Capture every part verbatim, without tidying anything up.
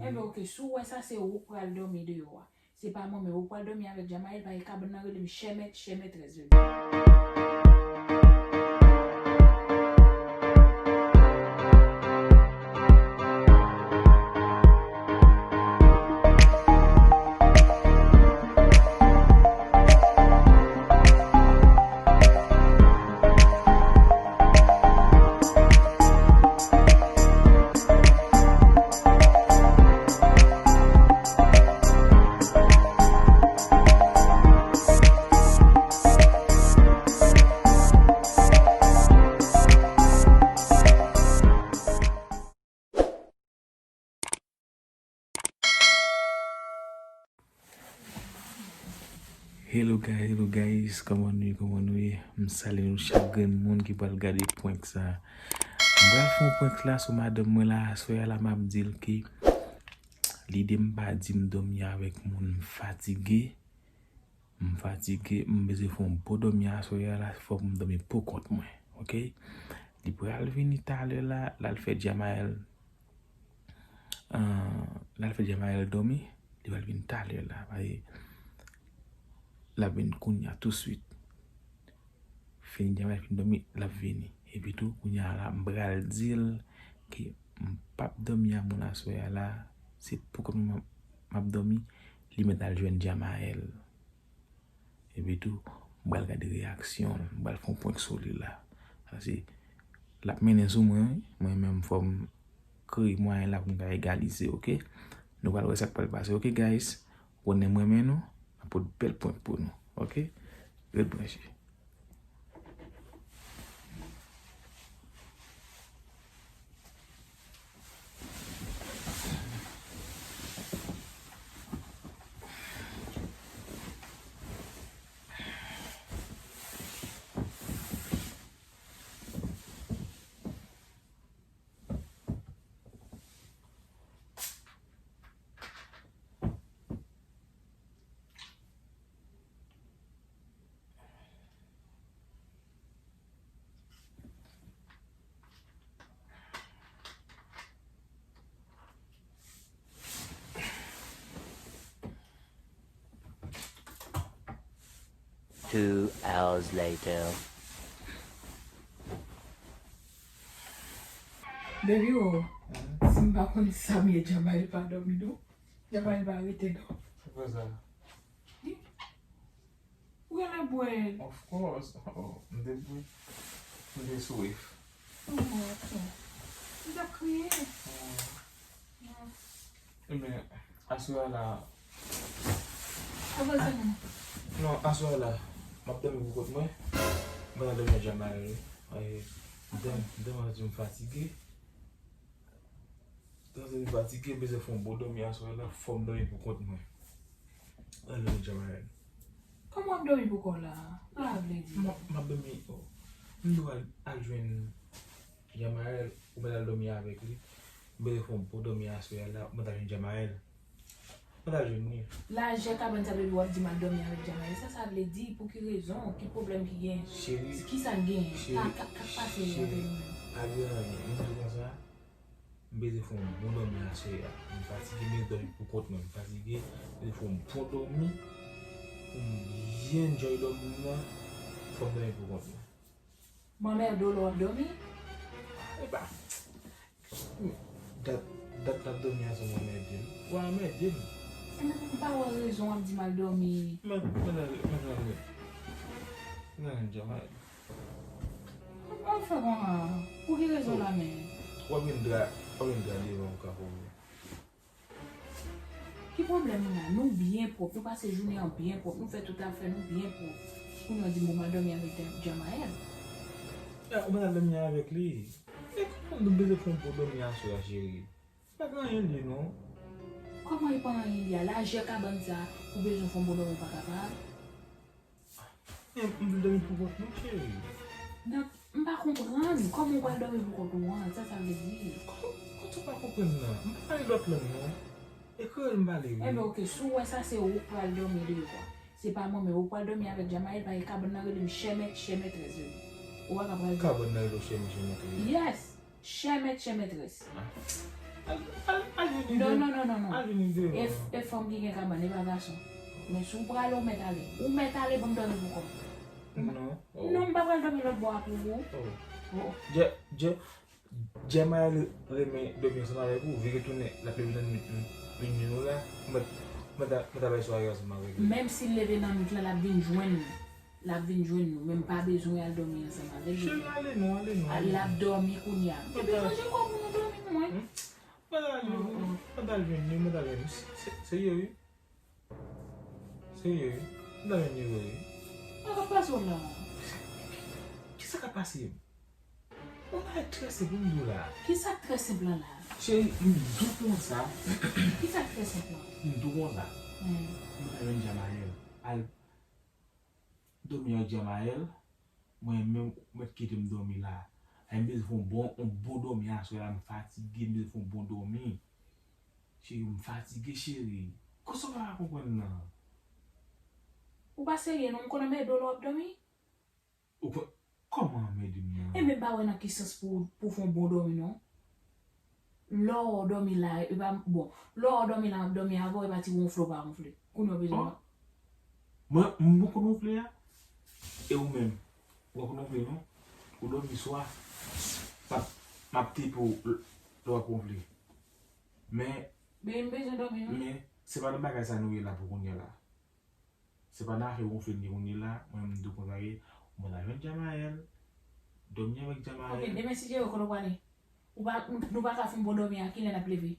Enben, oke, si w wè sa, se ou k pral dòmi deyò a. Se pa mwen, men ou pral dòmi avèk Jamael, paske kabann nan rele m chè mèt, chè mètrès, bebe. Hello guys, hello guys, kòman nou ye, kòman nou ye? M salye nou chak grenn moun ki pral gade prank sa. M pral fè yon prank la sou madanm mwen la, aswè a la m ap di l ke lide m pa di m dòmi avèk moun, m fatige, m fatige, m bezwen fè yon bon dòmi aswè a la, fòk m dòmi pou kont mwen, oke? Li pral vini talè la, l al fè Jamael, ah, l al fè Jamael dòmi, li pral vini talè la, paske l ap vini kounye a touswit. Fini Jamael fin dòmi, l ap vini. Epi tou, kounye a la, m pral di l ke m p ap dòmi ak moun aswè a la, se pou kont mwen m ap, m ap dòmi, li mèt al jwenn Jamael. Epi tou, m pral gade reyaksyon l, m pral fè yon prank sou li la. Paske l ap mennen sou mwen, wi. Mwen menm, fò m kreye mwayen la pou m ka egalize, oke? Nou pral wè sa k pral pase, oke, guys? Konnen m renmen nou, m ap pot bèl prank pou nou, oke? Ret branche. Two hours later. Baby, oh, si m pa konn sa m ye, Jamael pa dòmi, non. Jamael pa rete, non. Se pa sa. Ou genlè bwè. Of course. Oh, m te bwè. M te swif. Oh, ok. M t ap kriye. Ebyen, aswè a la. Avanse non. Non, aswè a la, m ap dòmi pou kont mwen. Mwen al dòmi ak Jamael, wi. E, m tèlman, m tèlman santi m fatige. Tande m fatige, m bezwen fè yon bon dòmi aswè la, fò m dòmi pou kont mwen. Al dòmi Jamael. Kòman w ap dòmi pou kò w la? Sa sa vle di? M ap, m ap dòmi, oh. M dwe al, al jwenn Jamael, ou mèt al dòmi avèk li. M bezwen fè yon bon dòmi aswè a la, ou mèt al jwenn Jamael. Ou mèt al jwenn li. Lajè kabann sa, baby, w ap di m al dòmi avèk Jamael. Sa sa vle di? Pou ki rezon? Ki pwoblèm ki gen? Cheri, kisa k gen? Cheri, ka, ka, ka k pase antre nou menm? Pa gen anyen. M di w konsa, m bezwen fè yon bon dòmi aswè a. M fatige, m bezwen dòmi pou kont mwen. M fatige, m bezwen fè yon bon dòmi pou m byen enjoy dòmi m nan. Fò m dòmi pou kont mwen. M anmède w lè w ap dòmi? Epa, dat, dat l ap dòmi a sanble w anmède m. Ou anmède m. M pa wè rezon w ap di m al dòmi. Mwen, mwen, mwen, mwen, mwen, mwen, mwen, An fè kòman? Pou ki rezon la menm? W ap gen dra, w ap gen dra devan ou ka pou mwen. Ki pwoblèm ou la? Nou byen pwòp, nou pase jounen an byen pwòp, nou fè tout afè nou byen pwòp. Kounye a w di m pou m al dòmi avèk Jamael. Ya, ou pa t al dòmi avèk li. E kòman nou bezwen fè yon bon dòmi aswè a, cheri? Pa gen anyen li ye, non. Kòman e pa anyen li a? Lajè kabann sa, ou bezwen fè yon bon dòmi, ou pa kapab? Men m vle dòmi pou kont mwen, cheri. Donk, m pa konprann. Kòman w pral dòmi pou kont ou an? Sa sa vle di? Kòman, kòman w pa konprann nan? M pa pale lòt lang, non. E kreyòl m pale, wi. Enben, oke, si w wè sa, se ou k pral dòmi deyò a. Se pa mwen, men ou pral dòmi avèk Jamael, paske kabann nan rele m chè mèt, chè mètrès, bebe. Ou pa ka pral di. Kabann nan rele w chè mèt, chè mètrès? Yes! Chè mèt, chè mètrès. Ah. Al, al, al vini deyò. Non, non, non, non, non. Al vini deyò. E, e fanm ki gen kabann, e pa gason. Men si w prale, ou mèt ale. Ou mèt ale pou m dòmi pou kò m. Non. Non, m pa pral dòmi lòt bò a pou ou. Oh. Djè, Djè, Djè Mayèl renmen dòmi ansanm avèk ou, vin retounen, l ap leve nan nwit, vin jwenn ou la. Mwen, mwen ta, mwen ta bay sware ansanm avèk li. Menm si l leve nan nwit la, l ap vin jwenn nou. L ap vin jwenn nou, men m pa bezwen al dòmi ansanm avè l. Cheri, ale non, ale non, ale non. L ap dòmi kounye a. Epi ranje kò pou nou dòmi, mwen. Mwen al jwenn li, mwen al jwenn li. Se, se, serye, wi. Serye, wi. Mwen al jwenn li, wi. Sa k ap pase w la? Kisa k ap pase m? Yon bagay trè senp pou m di w la. Kisa k trè senp lan la? Cheri, m di w konsa. Kisa k trè senp lan? M di w konsa. Hmm. Mwen al jwenn Djamayèl. Al dòmi ak Djamayèl, mwen menm ou mèt kite m dòmi la. Ay, m bezwen fè yon bon, yon bon dòmi aswè la, m fatige, m bezwen fè yon bon dòmi. Cheri, m fatige, cheri. Kòman w pa ka konprann nan? Ou pa serye non, m konnen m ede w lè w ap dòmi. Ou pa, kòman m ede m nan? Enben, m pa wè nan ki sans pou, pou fè yon bon dòmi non. Lè w dòmi la, e pa, bon, lè w dòmi la, m ap dòmi avè w, e pa ti wonfle w pa wonfle. Kounye a w bezwen. Mwen, m poko wonfle a. E ou menm? Ou poko wonfle non? Ou dòmi swa, m ap, m ap tepe w lè w ap wonfle. Men, men m bezwen dòmi wi. Men, se pa nan bagay sa nou ye la pou kounye a la. Se pa nan afè wonfle n ye kounye la, mwen menm m di w konsa ye, mwen al jwenn Djamayèl, dòmi avèk Djamayèl. Ok, demen si Dye vle, kote w prale? Ou pa, nou pa ka fè yon bon dòmi a, kilè n ap leve?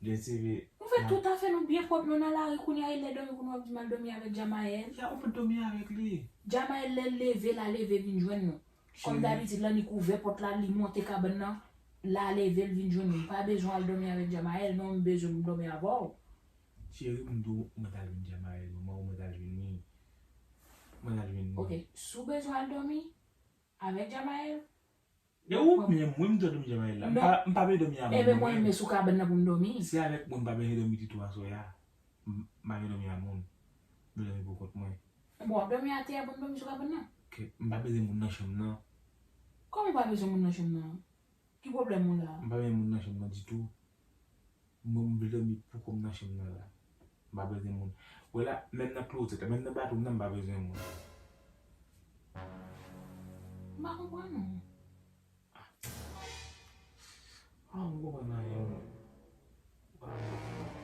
Demen si Dye vle. Nou fè tout afè nou byen pwòp, nou nan lari kounye a, e lè dòmi pou nou ap di m al dòmi avèk Djamayèl. Ya, ou pa dòmi avèk li. Djamayèl lè l leve, l a leve vin jwenn nou. Kòm dabitid, l annik ouvè pòt la, li monte kabann nan, l a leve, l vin jwenn nou. M pa bezwen al dòmi avèk Djamayèl, non, m bezwen m dòmi avè w. Cheri, m di w, mwen t al jwenn Djamayèl, manman w mwen t al jwenn li. Mwen t al jwenn li. Ok, si w bezwen al dòmi avèk Djamayèl. E ou menm, mwen m dwe dòmi Djamayèl la. M pa, m pa vle dòmi a moun. Enben mwen menm, men sou kabann nan pou m dòmi. Se avèk mwen m pa bezwen dòmi ditou aswè a. M, m pa vle dòmi a moun. M vle dòmi pou kont mwen. Bon, w ap dòmi atè a pou m dòmi sou kabann nan? Ok, m pa bezwen moun nan chanm nan. Kòman w pa bezwen moun nan chanm nan? Ki pwoblèm ou la? M pa bezwen moun nan chanm nan ditou. Mwen, m vle dòmi pou kò m nan chanm nan la. M pa bezwen moun. Wè la, menm nan klozèt la, menm nan batwouv nan, m pa bezwen moun. M pa konprann ou. Ah, m konprann anyen, mwen. Ou pa konprann.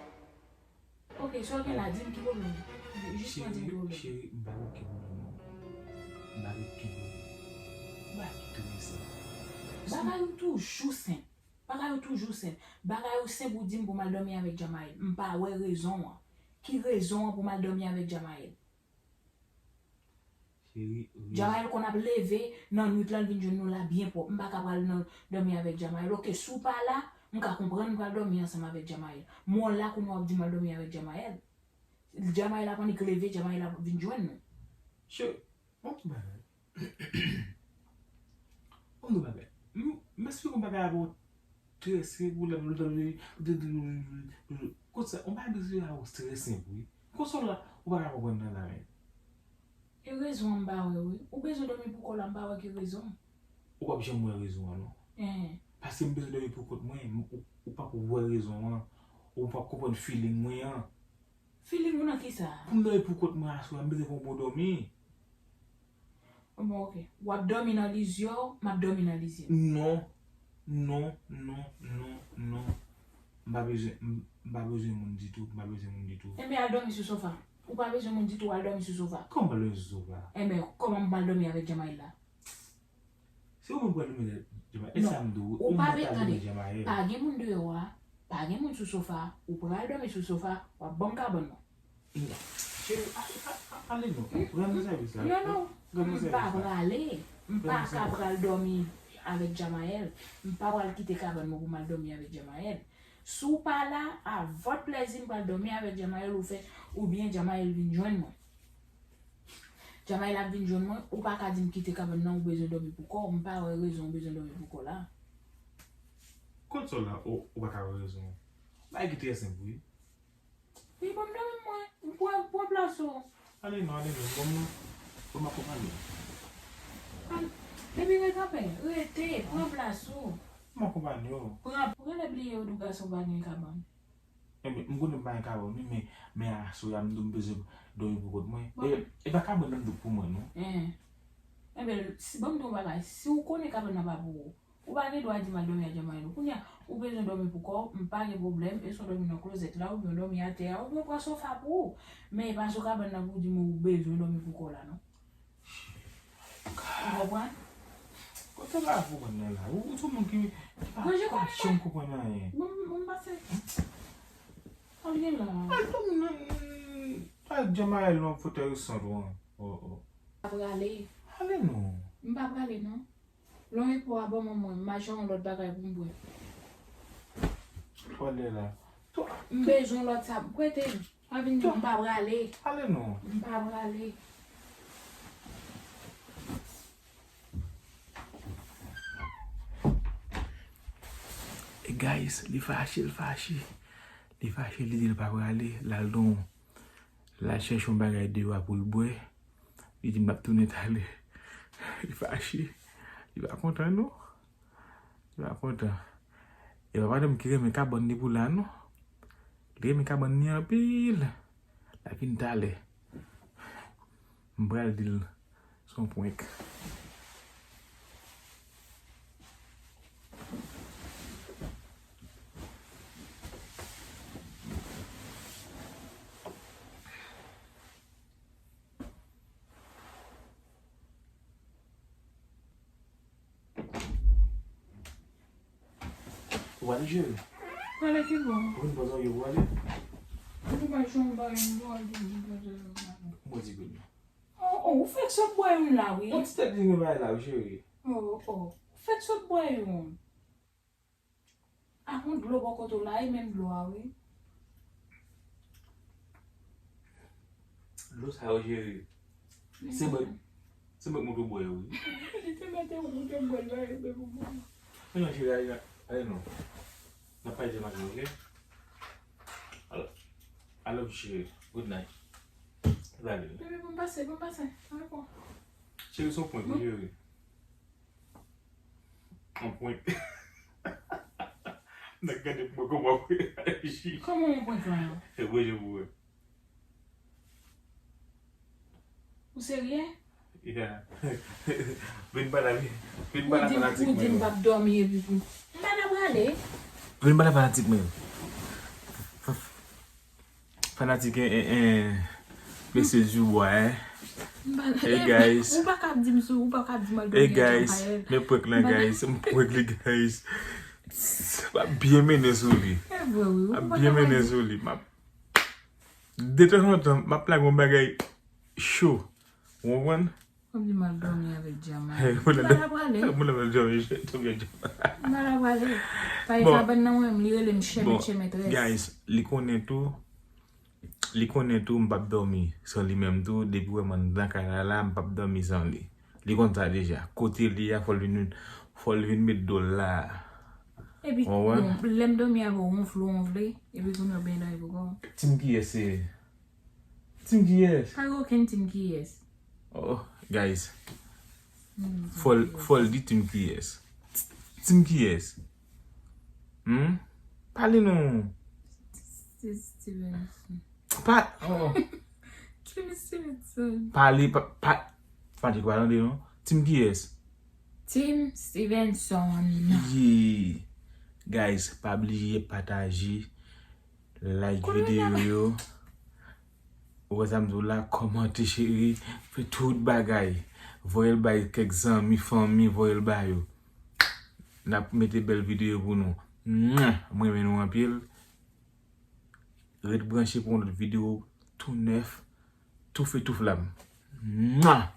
Ok, sa w gen la, di m ki pwoblèm ou. Jis mwen di m ki pwoblèm ou. Cheri, m pa gen okenn pwoblèm, non. M pa gen okenn pwoblèm. M pa gen okenn pwoblèm. Bagay ou toujou senp. Bagay ou toujou senp. Bagay ou senp ou di m pou m al dòmi avèk Djamayèl. M pa wè rezon an. Ki rezon an pou m al dòmi avèk Djamayèl? Cheri, rezon. Djamayèl konn ap leve nan nwit lan, l vin jwenn nou la byen pwòp. M pa ka pral nan dòmi avèk Djamayèl. Ok, si w pa la, m ka konprann m pral dòmi ansanm avèk Djamayèl. Men w la kounye a w ap di m al dòmi avèk Djamayèl. Djamayèl ap annik leve, Djamayèl ap vin jwenn nou. Cheri, yon ti bagay. Yon ti bagay. M, m esplike yon bagay avè w trè senp, ou la, konsa, yon bagay esplike avè w trè senp, wi. Konsa w la, ou pa ka konprann nan la, men. E rezon an m pa wè, wi. Ou bezwen dòmi pou kò w la, m pa wè ki rezon. Ou p ap janm wè rezon an, non. Enhen. Paske m bezwen dòmi pou kont mwen, m, ou, ou p ap wè rezon an. Ou p ap konprann feeling mwen an. Feeling ou nan kisa? Pou m dòmi pou kont mwen aswè a, m bezwen fè yon bon dòmi. Bon, ok. W ap dòmi nan lizyè w, m ap dòmi nan lizyè m. Non. Non, non, non, non. M pa bezwen, m, m pa bezwen moun ditou, m pa bezwen moun ditou. Enben, al dòmi sou sofa. Ou pa bezwen moun ditou, al dòmi sou sofa. Kòman m pral dòmi sou sofa? Enben, kòman m pral dòmi avèk Djamayèl la? Se ou menm pral dòmi Djamayèl. E sa m di w, ou pa bezwen, tande, pa gen moun deyò a, pa gen moun sou sofa, ou pral dòmi sou sofa, w ap ban m kabann nan. Cheri, a, a, a, ale non. Rann nou sèvis la. Non, non. Rann nou sèvis la. M pa prale. M pa ka pral dòmi avèk Djamayèl. M pa pral kite kabann mwen pou m al dòmi avèk Djamayèl. Si w pa la, a vòt plèzi, m pral dòmi avèk Djamayèl ou fè, oubyen Djamayèl vin jwenn mwen. Djamayèl ap vin jwenn mwen, ou pa ka di m kite kabann nan, ou bezwen dòmi pou kò w, m pa wè rezon ou bezwen dòmi pou kò w la. Kot sa w la, ou, ou pa ka wè rezon? Bagay ki trè senp, wi. Wi, ban m dòmi mwen, m pran, pran plas ou. Ale non, ale non, ban m, ban m akonpanye w. Depi rete anpè, rete, pran plas ou. M akonpanye w. Pran, pran lè bliye yo di w gason pa gen kabann. Ebyen, m konnen m pa gen kabann, wi, men, men aswè a, m di w m bezwen dòmi pou kont mwen. E, e pa kabann nan m di w pou mwen, non. Ebyen, si, ban m di w yon bagay, si w konnen kabann nan pa pou ou, ou pa gen dwa di m al dòmi ak Djamayèl. Kounye a, ou bezwen dòmi pou kò w, m pa gen pwoblèm, e swa w dòmi nan klozèt la, oubyen w dòmi atè a, oubyen w pran sofa pou ou. Men e pa sou kabann nan pou w di mwen ou bezwen dòmi pou kò w la, non. Ou konprann? Kote la pou mwen nan la? Ou, ou se moun ki, ki pa, pa janm konprann anyen. Bon, bon, pase. Al gen la. Al dòmi nan, al Djamayèl nan fotèy ou sant ou an. Oh, oh. M pa prale. Ale non. M pa prale non. Lè w epo a ban mwen, mwen, m achte yon lòt bagay pou m bwè. Pale la. M bezwen lòt sa. Prete m. Pa vin di m pa prale. Ale non. M pa prale. E guys, li fache, li fache. Li fache, li di l pa prale. L al don, l al chèche yon bagay deyò a pou l bwè. Li di m ap tounen talè. Li fache. Li pa kontan non. Li pa kontan. E pa madanm ki renmen kabann li pou la non. Li renmen kabann li anpil. L ap vin talè. M pral di l se yon prank. Ou pale, cheri? Pale ki bò? Ou vin poze w, ou pale? Ou pa janm bay yon bò, ou di m poze w. Mwen di grenn. Oh, oh, ou fèk sot bwè youn la, wi. Yon ti tèt li gen bay la, wi, cheri. Oh, oh. Ou fèk sot bwè youn. Ak yon dlo bò kote w la, e menm dlo a, wi. Dlo sa yo, cheri. Se mwen, se mwen k montre w bwè yo, wi. Li te mete w montre w bwè l la, e menm ou bwè. Men non, cheri, ale, ale non. N ap pale demen, ok? Al, I love you, cheri. Good night. Lale. Bebe, bon pase, bon pase. Ann ankò. Cheri, se yon prank, wi, cheri. Yon prank. N ap gade pou mwen kòman w reyaji. Kòman yon prank la? E bon, je pou wè. Ou serye? Yeah. Vin pale, vin pale fanatik mwen yo. Ou di m p ap dòmi epi pou. M pa ta prale. Vin pale fanatik mwen yo. Fanatik, en, en, en, mesye Dubois, en. Hey, guys. Ou pa ka di m sou, ou pa ka di m al dòmi ak Jean-Paël. Men prank lan, guys. M prank li, guys. M ap byen mennen sou li. M ap byen mennen sou li. M ap, detanzantan, m ap lage yon bagay cho. Ou konprann? W ap di m al dòmi avèk Jean-Paël. M pa ta prale. Moun nan dòmi, dòmi ak Jean-Paël. M pa ta prale. Paske kabann nan mwen, li rele m chèmèt, chèmèt rès. Bon, guys, li konnen tou, li konnen tou, m p ap dòmi san li menm tou, depi w wè m anndan kay la la, m p ap dòmi san li. Li konn sa deja. Kote li a, fò l vin, fò l vin met do l la. Epi, bon, lè m dòmi avè w, wonfle, wonfle, epi kounye a w byen dòmi pou kò w. Team kiyès se? Team kiyès? Pa gen okenn team kiyès. Oh, guys. Fò l, fò l di team kiyès. Team kiyès? Hmm? Pale non. Steve Stevenson. Pa, oh. Team Stevenson. Pale, pa, pa, pa di kwa tande non. Team kiyès? Team Stevenson. Yeah. Guys, pa bliye pataje. Like videyo yo. Ou wè sa m di w la, kòmante, cheri. Fè tout bagay. Voye l bay kèk zanmi, fanmi, voye l ba yo. N ap mete bèl videyo pou nou. Mwen renmen nou anpil. Ret branche pou yon lòt videyo tou nèf, tou fè tou flam. Mwa!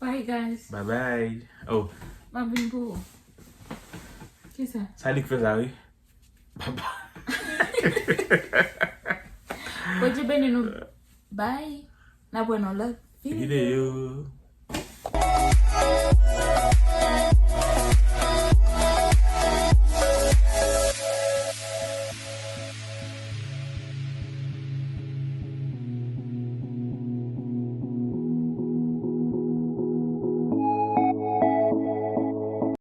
Bye, guys. Bye bye. Oh. M ap vin pou ou. Kisa? Sa li k fè sa, wi. Bye bye. Bondye beni nou. Bye. N ap wè nan lòt videyo. Videyo.